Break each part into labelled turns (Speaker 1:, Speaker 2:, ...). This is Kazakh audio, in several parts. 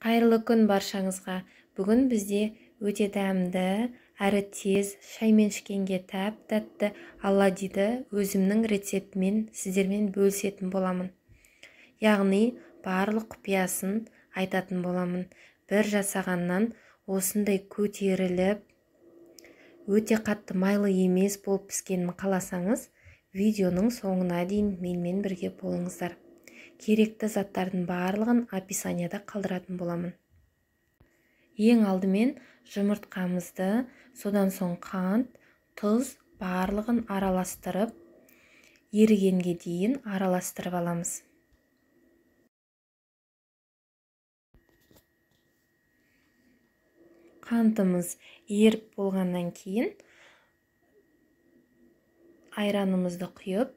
Speaker 1: Қайырлы күн баршаңызға. Бүгін бізде өте дәмді, әрі тез, шаймен ішкенге тәп-тәтті оладьиді өзімнің рецептімен сіздермен бөлісетін боламын. Яғни барлық құпиясын айтатын боламын. Бір жасағаннан осындай көтеріліп, өте қатты майлы емес болып піскенін қаласаңыз, видеоның соңына дейін менімен бірге болыңыздар. Керекті заттардың барлығын описанияда қалдыратын боламын. Ең алдымен жұмыртқамызды, содан соң қант, тұз барлығын араластырып, ерігенге дейін араластырып аламыз. Қантымыз еріп болғаннан кейін айранымызды құйып,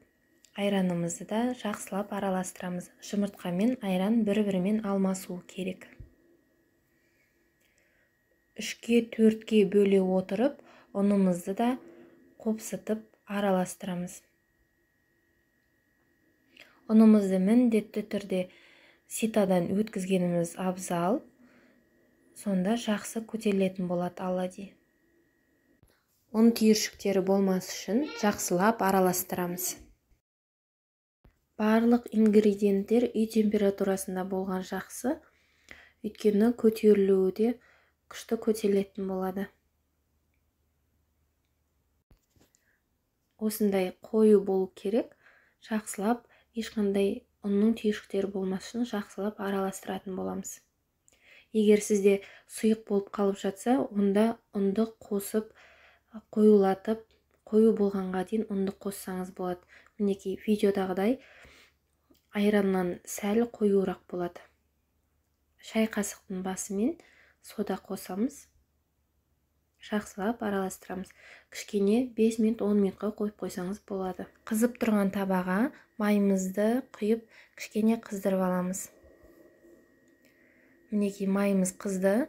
Speaker 1: айранымызды да жақсылап араластырамыз. Жұмыртқа мен айран бір-бірімен алмасуы керек. 3-ке 4-ке бөле отырып, ұнымызды да қопсытып араластырамыз. Ұнымызды міндетті түрде ситадан өткізгеніміз абзал. Сонда жақсы көтерілетін болады оладьи. Ұн түйіршіктері болмас үшін жақсылап араластырамыз. Барлық ингредиенттер үй температурасында болған жақсы, өйткені көтерілуі де күшті көтерілетін болады. Осындай қою болу керек. Жақсылап, ешқандай ұнның түйіршіктері болмас үшін жақсылап араластыратын боламыз. Егер сізде сұйық болып қалып жатса, онда ұнды қосып, қоюлатып, қою болғанға дейін ұнды қоссаңыз болады. Мінекей видеодағыдай айраннан сәл қоюырақ болады. Шай қасықтың басымен сода қосамыз. Жақсылап араластырамыз. Кішкене 5 минут, 10 минутқа қойып қойсаңыз болады. Қызып тұрған табаға майымызды құйып, кішкене қыздырып аламыз. Мінекей майымыз қызды.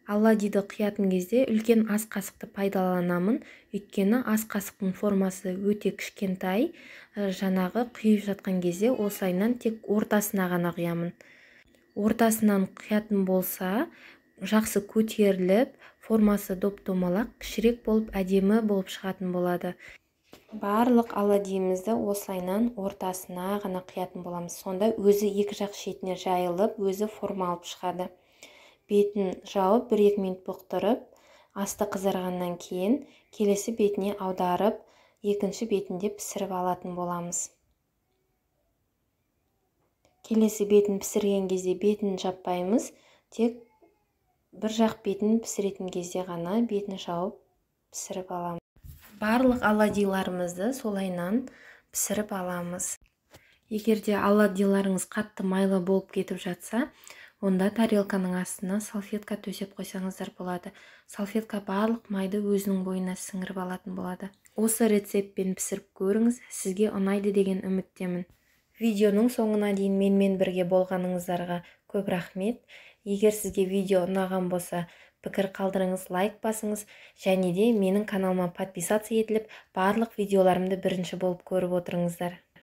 Speaker 1: Оладьиді құятын кезде үлкен ас қасықты пайдаланамын, өйткені ас қасықтың формасы өте кішкентай. Жаңағы құйып жатқан кезде осылайынан тек ортасына ғана құямын. Ортасынан құятын болса, жақсы көтеріліп, формасы доп-домалақ, кішірек болып, әдемі болып шығатын болады. Барлық оладьиімізді осылайынан ортасына ғана құятын боламыз. Сонда өзі екі жақ шетіне жайылып, өзі форма алып шығады. Бетін жауып, 1-2 минут бұқтырып, асты қызарғаннан кейін келесі бетіне аударып, екінші бетінде пісіріп алатын боламыз. Келесі бетін пісірген кезде бетін жаппаймыз, тек бір жақ бетін пісіретін кезде ғана бетін жауып пісіріп аламыз. Барлық оладьиларымызды солайынан пісіріп аламыз. Егер де оладьиларыңыз қатты майлы болып кетіп жатса, онда тарелканың астына салфетка төсеп қойсаңыздар болады. Салфетка барлық майды өзінің бойына сіңіріп алатын болады. Осы рецептпен пісіріп көріңіз, сізге ұнайды деген үміттемін. Видеоның соңына дейін менімен бірге болғаныңыздарға көп рахмет. Егер сізге видео ұнаған болса, пікір қалдырыңыз, лайк басыңыз және де менің каналыма подписаться етіліп, барлық видеоларымды бірінші болып көріп отырыңыздар.